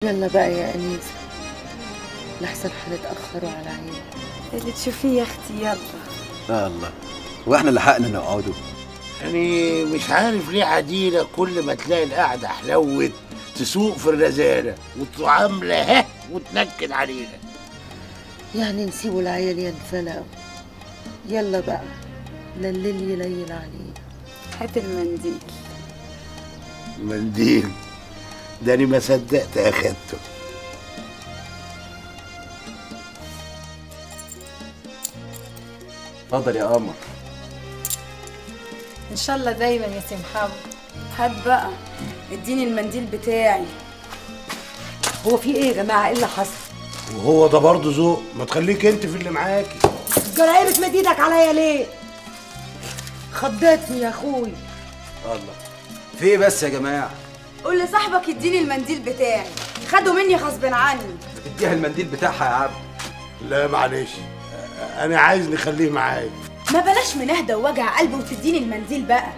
يلا بقى يا أنيسة، لحسن هنتأخروا على عيني. اللي تشوفيه يا اختي. يلا يا الله، واحنا لحقنا نقعدوا. يعني مش عارف ليه عديلة كل ما تلاقي القعدة حلوت تسوق في الرزالة وتعاملة ها وتنكد علينا. يعني نسيبوا العيال ينفلقوا. يلا بقى لليل يليل علينا. هات المنديل. منديل ده انا ما صدقت اخدته. اتفضل يا قمر. ان شاء الله دايما يا سي محمد. هات بقى اديني المنديل بتاعي. هو في ايه يا جماعة؟ ايه اللي حصل؟ وهو ده برضه ذوق، ما تخليك انت في اللي معاكي. جرايه بتمد ايدك عليا ليه؟ خضتني يا اخوي. الله، في ايه بس يا جماعة؟ قول لصاحبك يديني المنديل بتاعي، خده مني غصب عني. ما تديها المنديل بتاعها يا عبد. لا معلش، انا عايز نخليه معايا. ما بلاش منهدة ووجع قلب وتديني المنديل بقى.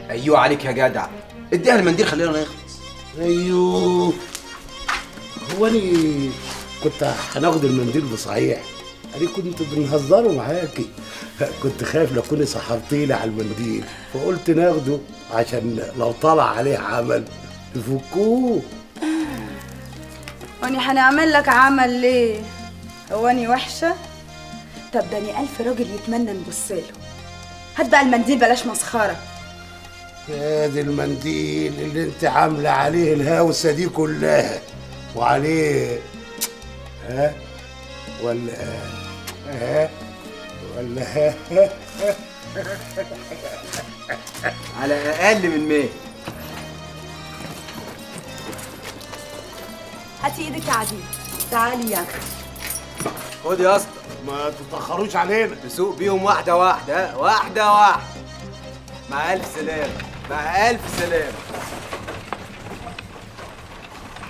ايوه عليك يا جدع، اديها المنديل خلينا نخلص. ايوه، هو انا كنت هناخد المنديل بصحيح؟ انا كنت بنهزره معاكي، كنت خايف لو كنت سحرتيني على المنديل، فقلت ناخده عشان لو طلع عليه عمل يفكوه. واني هنعمل لك عمل ليه؟ هو اني وحشة؟ طب ده اني 1000 راجل يتمنى نبص له. هات بقى المنديل بلاش مسخرة. ادي المنديل اللي انت عامله عليه الهوسه دي كلها، وعليه ها ولا ها ولا ها على اقل من 100. هاتي ايدك يا عديل. تعالي يا اخي. خد يا اسطى. ما تتاخروش علينا. تسوق بيهم واحدة واحدة، واحدة واحدة. مع الف سلامه، مع الف سلامه.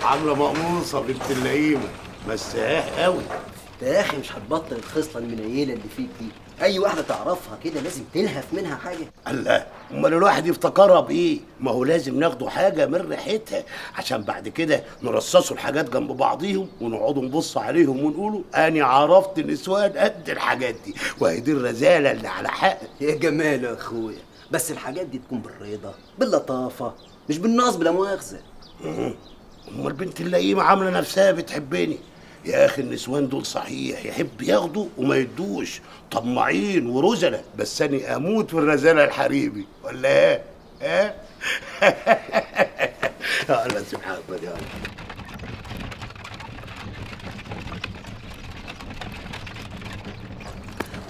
عامله مقموصه بنت اللئيمه، بس اه قوي. انت يا اخي مش هتبطل الخصلة المنيله اللي فيك دي؟ اي واحدة تعرفها كده لازم تلهف منها حاجة. الله، امال الواحد يفتكرها بايه؟ ما هو لازم ناخده حاجة من ريحتها عشان بعد كده نرصصوا الحاجات جنب بعضيهم ونقعدوا نبص عليهم ونقولوا انا عرفت نسوان قد الحاجات دي، وهي دي الرزاله اللي على حق. يا جمال يا اخويا، بس الحاجات دي تكون بالرضا باللطافه، مش بالنصب لا مؤاخذة. امال بنت اللئيمه عامله نفسها بتحبني. يا اخي النسوان دول صحيح يحب ياخدوا وما يدوش، طماعين ورزله، بس انا اموت في الرزاله الحريمي ولا ايه؟ ها؟ يا الله سبحان الله. يا الله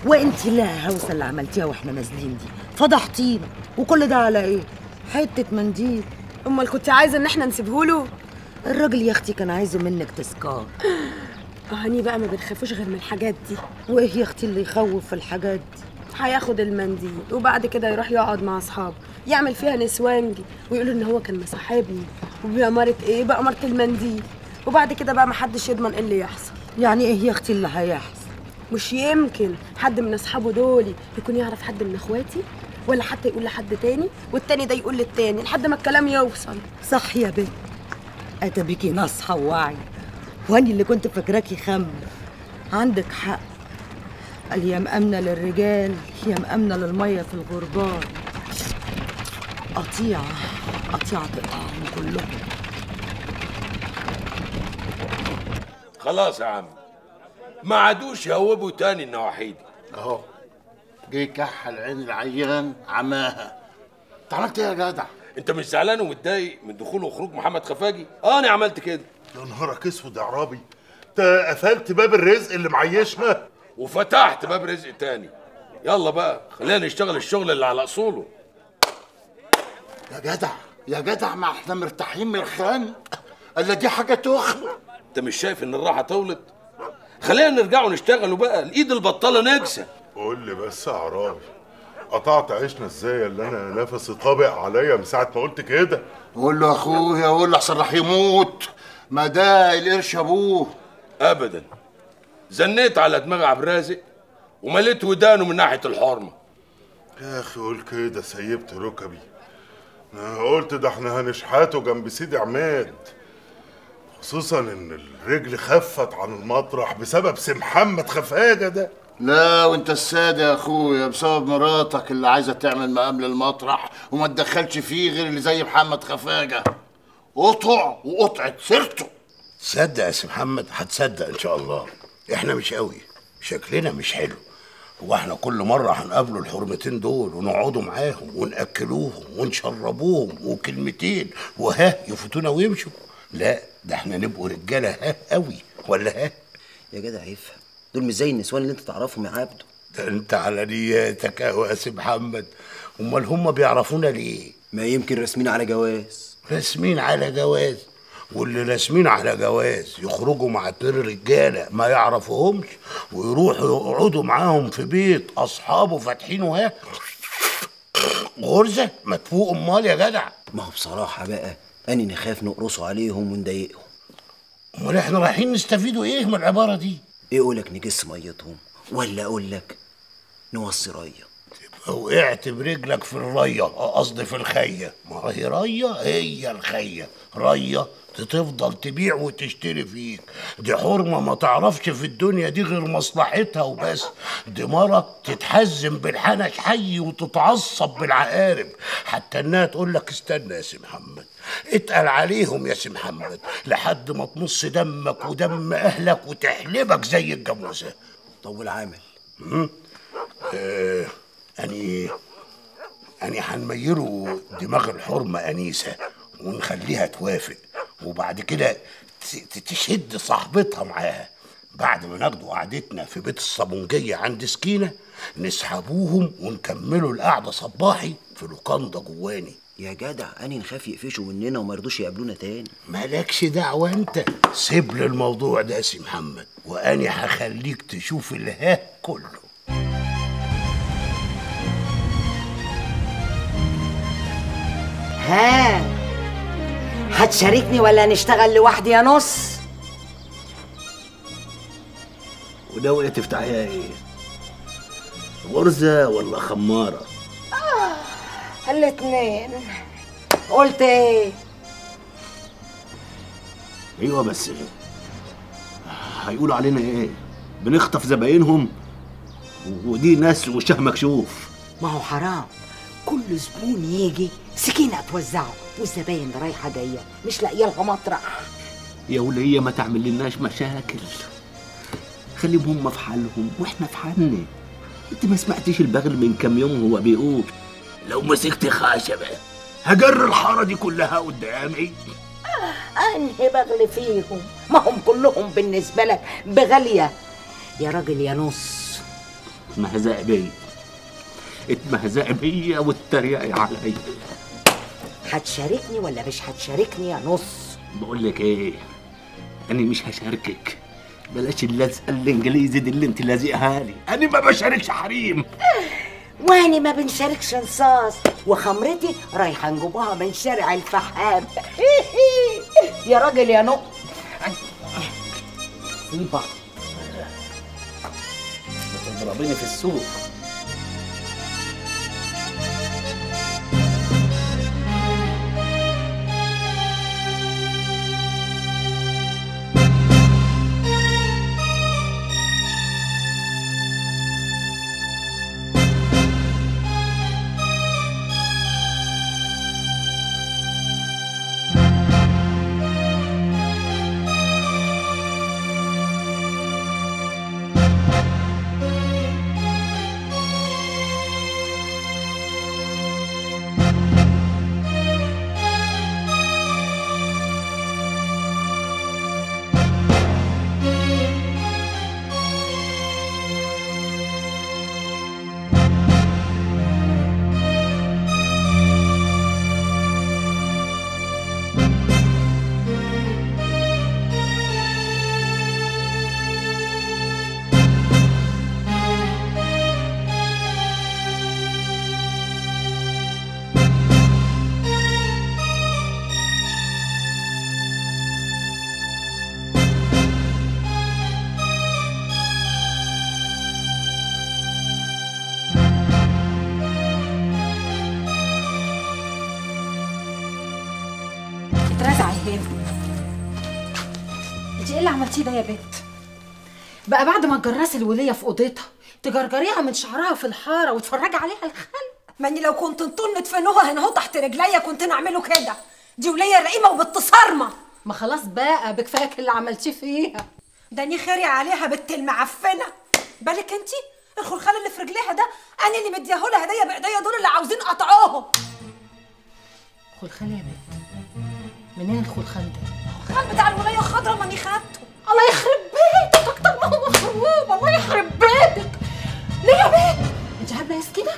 وانت لا هوسه اللي عملتيها واحنا نازلين دي فضحتينا، وكل ده على ايه؟ حتة منديل. امال كنت عايزه ان احنا نسيبهوله؟ الراجل يا اختي كان عايزه منك تسكار. هاني بقى ما بنخافوش غير من الحاجات دي. وايه يا اختي اللي يخوف في الحاجات دي؟ هياخد المنديل وبعد كده يروح يقعد مع اصحابه يعمل فيها نسوانجي ويقولوا ان هو كان مصاحبني وبأمارة ايه؟ بأمارة المنديل. وبعد كده بقى محدش يضمن ايه اللي يحصل. يعني ايه يا اختي اللي هيحصل؟ مش يمكن حد من اصحابه دول يكون يعرف حد من اخواتي، ولا حتى يقول لحد تاني، والتاني ده يقول للتاني لحد ما الكلام يوصل. صح يا بنت، اتى نصحى ووعي، واني اللي كنت فاكراكي خم. عندك حق، قال يا مأمنة للرجال يا مأمنة للمية في الغربان. قطيعة قطيعة تقطعهم كلهم. خلاص يا عم، ما عادوش يهوبوا تاني النواحي دي. اهو جه كحل عين العيان عماها. انت عملت ايه يا جدع؟ انت مش زعلان ومتضايق من دخول وخروج محمد خفاجي؟ انا عملت كده. يا نهارك اسود يا عرابي، انت قفلت باب الرزق اللي معيشنا وفتحت باب رزق تاني. يلا بقى خلينا نشتغل الشغل اللي على اصوله. يا جدع يا جدع، ما احنا مرتاحين من الخان، الا دي حاجة تخنق. انت مش شايف ان الراحة طولت؟ خلينا نرجعوا نشتغلوا بقى، الايد البطالة نجسة. قول لي بس يا عرابي، قطعت عيشنا ازاي اللي انا نفسي طابق عليا من ساعة ما قلت كده؟ قول له يا اخويا، قول له احسن راح يموت، ما ده القرش ابوه. ابدا، زنيت على دماغ عبد الرازق ومليت ودانه من ناحية الحرمة. يا اخي قول كده، سيبت ركبي. انا قلت ده احنا هنشحاته جنب سيدي عماد. خصوصا ان الرجل خفت عن المطرح بسبب سي محمد خفاجه ده. لا وانت السادة يا اخويا، بسبب مراتك اللي عايزه تعمل مقام للمطرح وما تدخلش فيه غير اللي زي محمد خفاجه. قطع وقطعت سيرته. تصدق يا سي محمد؟ هتصدق ان شاء الله. احنا مش قوي، شكلنا مش حلو. هو احنا كل مرة هنقابلوا الحرمتين دول ونقعدوا معاهم ونأكلوهم ونشربوهم وكلمتين وها يفوتونا ويمشوا؟ لا ده احنا نبقوا رجاله ها قوي ولا ها؟ يا جدع افهم، دول مش زي النسوان اللي انت تعرفهم يا عبده. ده انت على نياتك يا سي محمد. امال هم بيعرفونا ليه؟ ما يمكن راسمين على جواز. راسمين على جواز؟ واللي راسمين على جواز يخرجوا مع 2 رجاله ما يعرفوهمش ويروحوا يقعدوا معاهم في بيت اصحابه فاتحينه ها غرزه؟ ما تفوق امال يا جدع. ما هو بصراحة بقى اني نخاف نقرصوا عليهم ونضايقهم. امال احنا رايحين نستفيدوا ايه من العبارة دي؟ ايه اقولك نجس ميتهم ولا اقولك نوصي ريه؟ تبقى وقعت برجلك في الريه، قصدي في الخيه. ما هي ريه، هي الخيه، ريه تفضل تبيع وتشتري فيك. دي حرمه ما تعرفش في الدنيا دي غير مصلحتها وبس. دي مرة تتحزم بالحنش حي وتتعصب بالعقارب، حتى انها تقول لك استنى يا سي محمد، اتقل عليهم يا سي محمد لحد ما تمص دمك ودم اهلك وتحلبك زي الجاموسة. طب والعامل؟ اني هنميله دماغ الحرمة انيسة ونخليها توافق، وبعد كده تشد صاحبتها معاها. بعد ما ناخدوا قعدتنا في بيت الصابونجية عند سكينة نسحبوهم ونكملوا القعدة صباحي في لوكاندا جواني. يا جدع أني نخاف يقفشوا مننا وما يرضوش يقابلونا تاني. مالكش دعوة أنت، سيب لي الموضوع ده يا سي محمد وأني هخليك تشوف الها كله. ها هتشاركني ولا نشتغل لوحدي يا نص؟ وناوية تفتحيها ايه؟ غرزة ولا خمارة؟ الاتنين. قلت ايه؟ ايوه بس هيقولوا علينا ايه؟ بنخطف زباينهم ودي ناس وشها مكشوف. ما هو حرام كل زبون يجي سكينة توزعه والزباين رايحة جاية مش لاقيه لها مطرح. يا ولية ما تعمل لناش مشاكل، خليهم هم في حالهم واحنا في حالنا. انت ما سمعتيش البغل من كام يوم هو بيقول لو مسكت خشبة هجر الحارة دي كلها قدامي؟ انهي بغل فيهم؟ ما هم كلهم بالنسبة لك بغالية يا راجل يا نص. اتمهزقي بيا، اتمهزقي بيا واتريقي عليا. هتشاركني ولا مش هتشاركني يا نص؟ بقول لك ايه، انا مش هشاركك. بلاش اللزقه الانجليزي دي اللي انت لازقها لي، انا ما بشاركش حريم. واني ما بنشاركش نصاص، وخمرتي رايحة نجيبوها من شارع الفحام. يا راجل يا نق سيبك، بتضربيني في السوق. انت ايه اللي عملتيه ده يا بت؟ بقى بعد ما تجرسي الوليه في اوضتها تجرجريها من شعرها في الحارة وتفرجي عليها الخلق. ماني لو كنت انتن تدفنوها هنا اهو تحت رجليا كنت نعمله كده. دي وليه رقيمه وبت صارمة. ما خلاص بقى بكفاك اللي عملتيه فيها. ده اني خيري عليها بنت المعفنه. بالك انتي الخلخال اللي في رجليها ده انا اللي مدياهولها هديه بايديا، دول اللي عاوزين قطعوهم. خلخال يا بنت؟ منين الخلخال ده؟ الخلخال بتاع الوليه الخضرا ماني خدته. الله يخرب بيتك اكتر ما هو مخروب، الله يخرب بيتك. ليه يا بنت؟ انت هبلة يا سكينة؟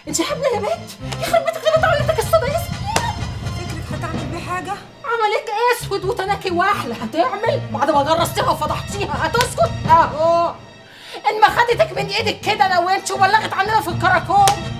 انت هبلة يا بنت؟ يخرب بيتك ليه بتعمل الصدى يا سكينة؟ فكرك هتعمل بيه حاجة؟ عملك اسود وتناكي واحله هتعمل بعد ما جرستيها وفضحتيها هتسكت؟ اهو ان ما خدتك من ايدك كده لو انت وبلغت عننا في الكراكون.